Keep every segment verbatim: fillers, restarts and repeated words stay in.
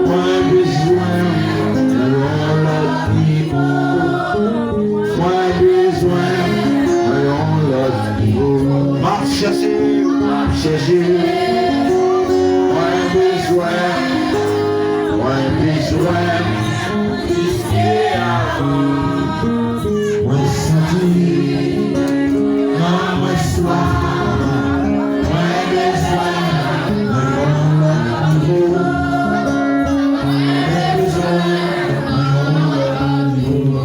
Mwen bezwen yon lòt nivo. Mwen bezwen yon lòt nivo. M ap chèche, m ap chèche. Mwen bezwen, mwen bezwen plis ke avan. Mwen santi nan mwen swaf. Mwen bezwen nan yon lòt nivo. Mwen bezwen nan yon lòt nivo.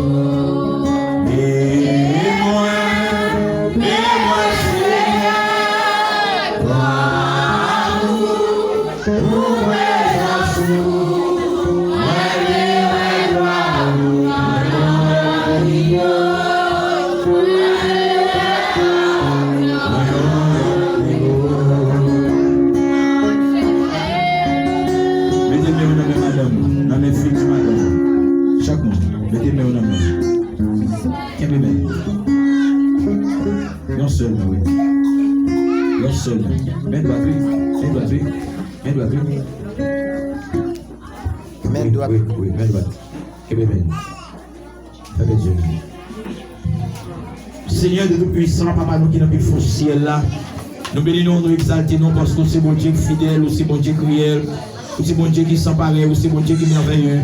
Beni mwen, beni mwen, Senyè, pou amou. Pou prezans ou, mwen li wè glwa ou, mwen yon lòt nivo. Mwen yon lòt nivo. Mete men w nan men madanm ou, nan men fiks madanm ou. Chak moun, mete men w nan men. Kenbe men. Yon sèl men, wi. Yon sèl men. Men dwat, wi. Men dwat, wi. Men dwat, wi. Men dwat, wi. Wi, wi, men dwat. Kenbe men. Fèmen je nou. Senyè de Toupwisan, Papa nou ki nan pi fon syèl la, nou beni non w, nou egzalte non w, paske w se Bondye k fidèl, ou se Bondye k reyèl, ou se Bondye ki san parèy, ou se Bondye ki mèvèye.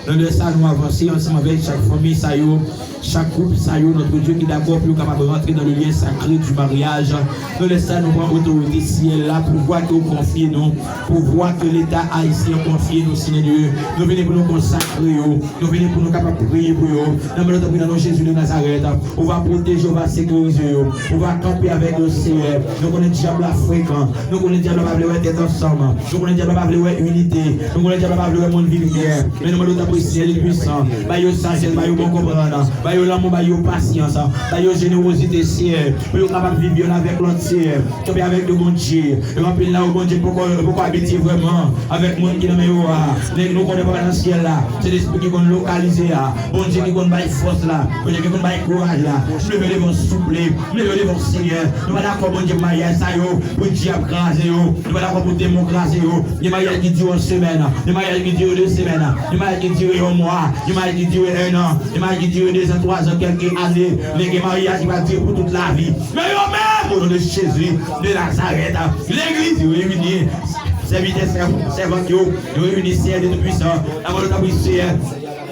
Nan lè sa, nou avanse ansanm avèk chak fanmi sa yo, chak koup sa yo, notre Dieu, ki dakò pou yo kapab rantre dans le lien sacré du mariage. Nan lè sa, nou pran otorite syèl la, pouvwa ke w konfye nou, pouvwa ke Leta ayisyen konfye nou, Senyè Dye. Nou vini pou nou konsakre yo, nou vini pou nou kapab priye pou yo. Nan men nou, tanpri, nan non Jezi de Nazarèt, ou va pwoteje, ou va sekirize yo, ou va kanpe avèk yo, Senyè. Nou konnen dyab la frekan, nou konnen dyab la pa vle wè tèt ansanm, nou konnen dyab la pa vle wè inite, nou konnen dyab la pa vle wè moun viv byen. Men nou mande w tanpri, Senyè Dye Tupwisan, ba yo sajès, ba yo bon konprann, ba yo lanmou, ba yo pasyans, ba yo jenerozite, Senyè, pou yo kapab viv yonn avèk lòt, Senyè. Kanpe avèk yo, Bondye. Yo anpil la, o Bondye, poko, poko abitye vrèman avèk moun ki nan men yo a. Men nou konnen Papa nan syèl la, se lespri ki konn lokalize a, Bondye ki konn bay fòs la, Bondye ki konn bay kouraj la. M leve devan w, souple, m leve devan w, Senyè. Nou pa dakò, Bondye, pou maryaj sa yo, pou dyab kraze yo. Nou pa dakò pou demon kraze yo. Gen maryaj ki dire yon semèn, gen maryaj ki dire de semèn, gen maryaj ki dire yon mwa, gen maryaj ki dire en an, gen maryaj ki dire dezan, twazan, kèlke ane. Men gen maryaj ki va dire pou tout lavi. Men yo menm, o non de Jezi de Nazarèt, legliz yo reyini, sèvitè, sèv-, sèvant yo, yo reyini, Senyè Dye Toupwisan, nan non w, tanpri, Senyè.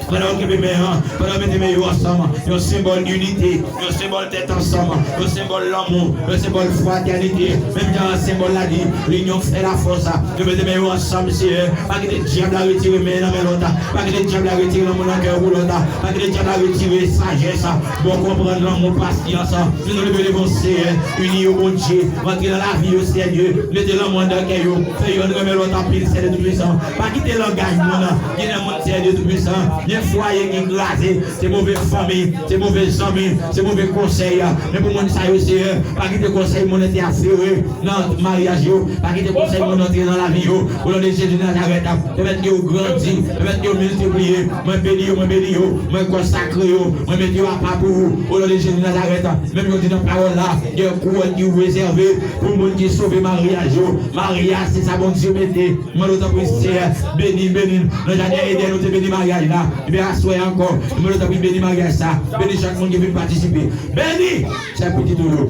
Pandan w kenbe men an, pandan w mete men yo ansanm, yon senbòl inite, yon senbòl tèt ansanm, yon senbòl lanmou, yon senbòl fratènite. Menm jan senbòl la di, l'union fait la force. Nou mete men yo ansanm, Senyè. Pa kite dyab la retire men nan men lòt. Pa kite dyab la retire lanmou nan kè pou lòt. Pa kite dyab la retire sajès, bon konprann, lanmou, pasyans. Men nou leve devan w, Senyè. Ini yo, Bondye. Rantre nan lavi yo, Senyè Dye. Mete lanmou anndan kè yo. Fè yonn renmen lòt anpil, Senyè Dye Toupwisan. Pa kite langaj moun. Gen de moun, Senyè Dye Toupwisan, gen fwaye ki kraze. Se move fanmi, se move zanmi, se move konsèy. Men pou moun sa yo, Senyè, pa kite konsèy moun entèfere nan maryaj yo. Pa kite konsèy moun antre nan lavi yo. O non de Jezi Nazarèt, pèmèt ke yo grandi, pèmèt ke yo miltipliye. Mwen beni yo, mwen beni yo, mwen konsakre yo, mwen mete yo apa pou ou. O non de Jezi Nazarèt, menm jan w di nan pawòl la, gen kouwòn ki rezève pou moun ki sove maryaj yo. Maryaj, se sa Bondye mete. Mwen mande w tanpri, Senyè, beni, beni. Nan jaden Edenn, ou te beni maryaj la. Ebyen, aswè a ankò, mwen mande w tanpri, beni maryaj sa. Beni chak moun ki vin patisipe. Beni chak pitit ou yo.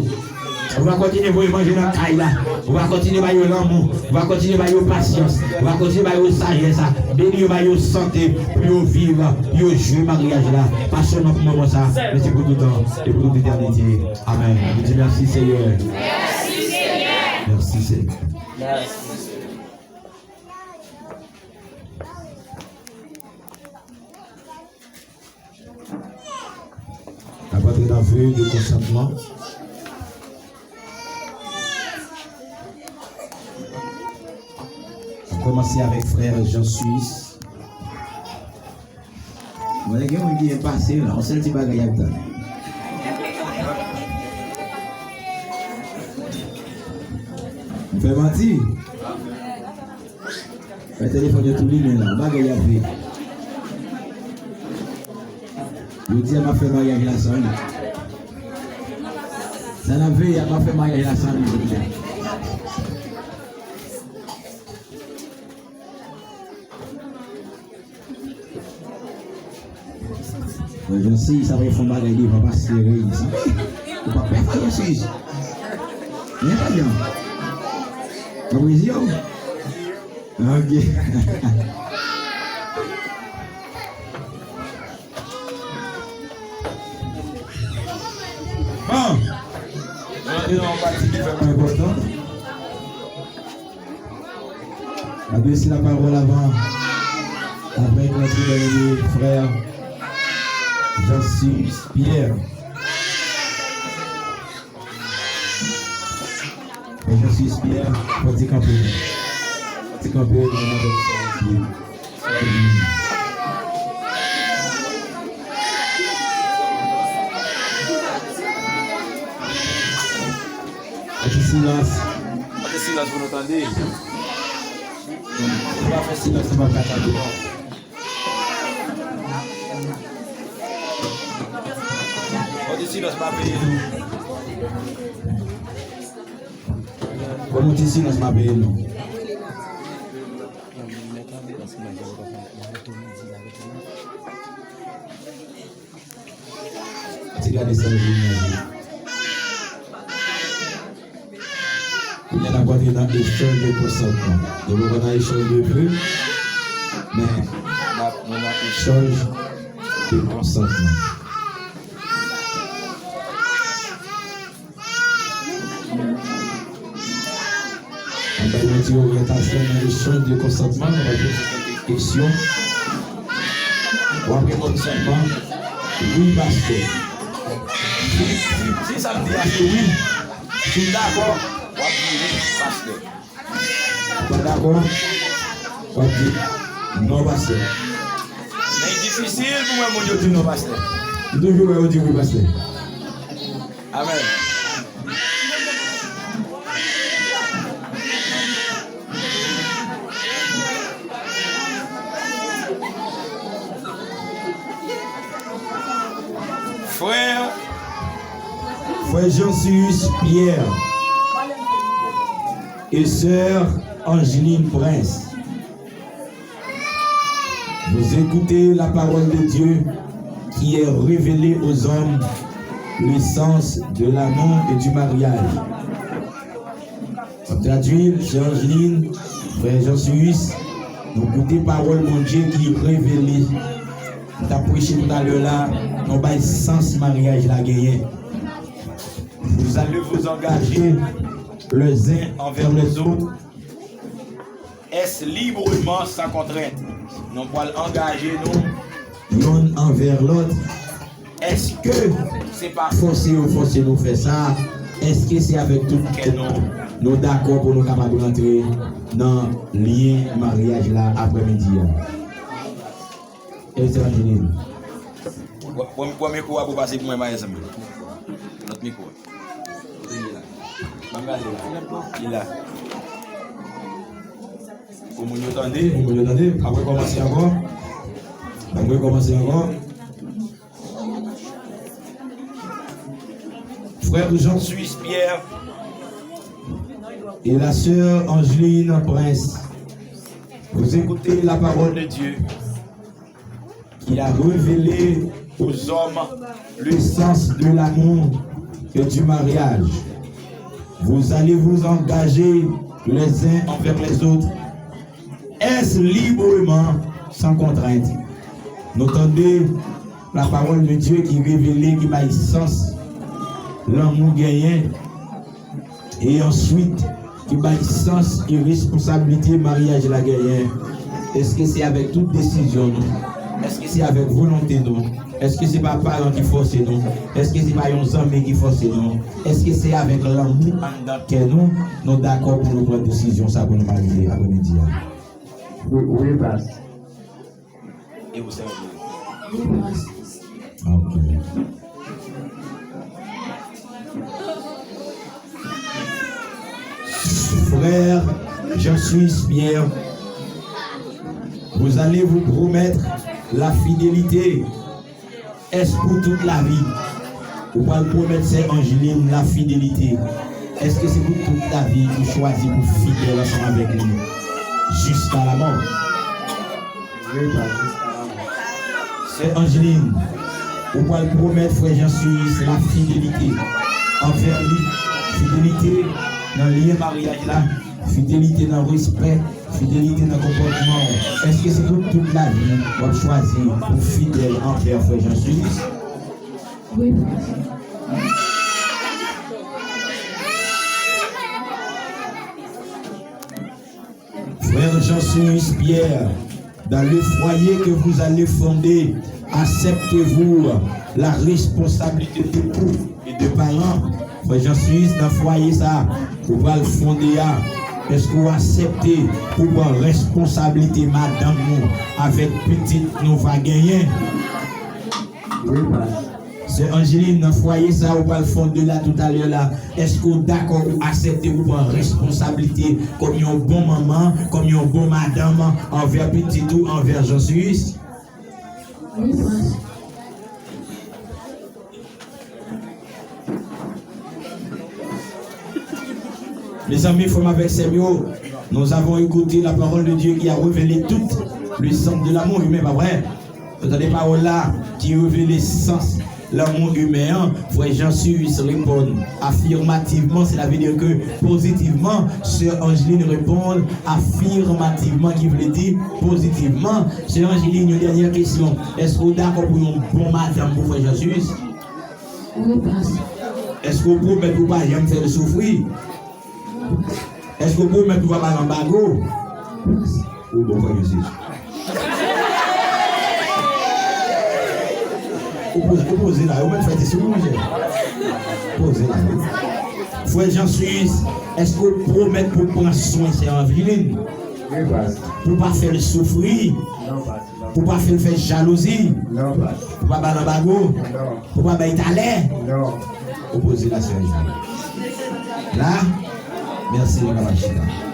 Ou va kontinye voye manje nan kay la. Ou va kontinye ba yo lanmou. Ou va kontinye ba yo pasyans. Ou va kontinye ba yo sajès. Beni yo, ba yo sante pou yo viv, pou yo jwi maryaj la. Pa sèlman pou moman sa, men se pou toutan e pou tout etènite. Amèn. Nou di mèsi, Senyè. Mèsi, Senyè. Mèsi, Senyè. N ap antre nan ve de konsantman. N ap kòmanse avèk frè Jean Suisse. Mwen gen moun ki byen pase la, yon sèl ti bagay y ap tann. M fè manti? Wè telefòn yo tou limen la, bagay y ap veye. Jodi a m ap fè maryaj la san li. Sa n ap veye a, m ap fè maryaj la san li jodi a. Jean Sis, sa va fè yon bagay devan pastè rèy sa. Ou pa pè fè Jean Sis. Men pa jan. Nan brezil. Ok. Bon. Nou rantre nan yon pati ki vrèman enpòtan. Adrese lapawòl avan, avèk notre bien-aimé frère Jean Sis Pierre. Frè Jean Sis Pierre, fò ti kanpe. Fò ti kanpe, nou mande w sa, Mete silans. Mete silans pou nou tande. Si nou pa fè silans, nou p ap ka tande non. Mete silans, pa peye nou. Mete silans, pa peye nou. Ti gade sa, Jezi. Kounye a n ap rantre nan echanj de konsantman. Nou poko nan echanj de ve, men n ap, nou nan echanj de konsantman. Anba yon ti oryantasyon nan echanj de konsantman, nou va poze kèk kesyon. W ap reponn senpman, wi, pastè. Si, si, si sa m di a se wi, si w dakò, w ap di wi, pastè. Ou pa dakò, w ap di non, pastè. Men li difisil pou mwen moun yo di non, pastè. M toujou wè yo di wi, pastè. Amèn. Frè, frè Jean Sus Pierre et sœur Angeline Prince. Vous écoutez la parole de Dieu qui est révélée aux hommes, le sens de l'amour et du mariage. M ap tradui l, sè Angeline, frè Jean Sus, nou koute pawòl Bondye ki revele. M t ap preche toutalè la, nou bay sans maryaj la genyen. Vous allez vous engager les uns envers les autres. Est-ce librement, sans contrainte? Nou pral angaje nou yonn anvè lòt. Èske se pa fòse yo fòse nou fè sa? Èske se avèk tout kè nou, nou dakò pou nou kapab rantre nan lyen maryaj la aprèmidi a? Evangeline. Pran, pran, pran mikwo a pou pase pou mwen, Maestro. Lòt mikwo a. Ban m gade la. Li la. Pou moun yo tande, pou moun yo tande. Apre kòmanse ankò. Apre kòmanse ankò. Frère Jean Suisse Pierre et la sœur Angeline Prince, vous écoutez la parole de Dieu qui a révélé aux hommes le sens de l'amour et du mariage. Vous allez vous engager les uns envers les autres. Est-ce librement, sans contrainte? Nou tande la parole de Dieu ki revele, ki bay sans lanmou genyen. E answit, ki bay sans e responsablite maryaj la genyen. Èske se avèk tout desizyon nou? Èske se avèk volonte nou? Èske se pa paran ki fòse nou? Èske se pa yon zanmi ki fòse nou? Èske se avèk lanmou anndan kè nou, nou dakò pou nou pran desizyon sa pou nou marye aprèmidi a? Wi, wi, pas. E ou sèvi? Ok. Frère Jean Suisse Pierre, vous allez vous promettre la fidélité. Est-ce pour toute la vie? Ou pral pwomèt sè Angeline la fidelite. Èske se pou tout lavi ou chwazi pou fidèl ansanm avèk li jiska lamò? Wi, pa jiska lamò. Sè Angeline, Ou pral pwomèt frè Jean Suisse la fidelite anvè li, fidelite nan lyen maryaj la, fidelite nan respè, fidelite nan konpòtman w. Èske se pou tout lavi w ap chwazi pou fidèl anvè frè Jean Suisse? Wi. Frère Jean Suisse Pierre, dans le foyer que vous allez fonder, acceptez-vous la responsabilité d'époux et de parent? Frè Jean Suisse, nan fwaye sa ou pral fonde a, èske w aksepte pou pran responsablite madanm ou avèk pitit nou va genyen? Wi, pas. Sè Angeline, nan fwaye sa ou pral fonde la toutalè la, èske w dakò ou aksepte ou pran responsablite kòm yon bon manman, kòm yon bon madanm anvè pitit ou, anvè Jean Suisse? Wi, pas. Mezanmi, frè m avèk sè m yo, nous avons écouté la parole de Dieu qui a révélé tout le sens de l'amour humain, pa vre? Ou tande pawòl la ki revele sans lanmou imen an, frè Jean Suisse reponn afirmativman, cela veut dire que positivement, sè Angeline reponn afirmativman, ki vle di pozitivman. Sè Angeline, yon dènyè kesyon, èske w dakò pou yon bon madanm pou frè Jean Suisse? Wi, pas. Èske w pwomèt pou w pa janm fè l soufri? Èske w pwomèt pou w pa ba l anbago? Ou bon, frè Jean Suisse. Ou poze, ou poze la, ou mèt fè ti souri, monchè. Poze la, wi. Frè Jean Suisse, èske w pwomèt pou w pran swen sè Angeline? Wi, pas. Pou w pa fè l soufri? Non, pas. Pou w pa fè l fè jalouzi? Non, pas. Pou w pa ba l anbago? Non. Pou w pa bay talè? Non. Ou poze la, sè Angeline. La? Mèsi, nou kapab chita.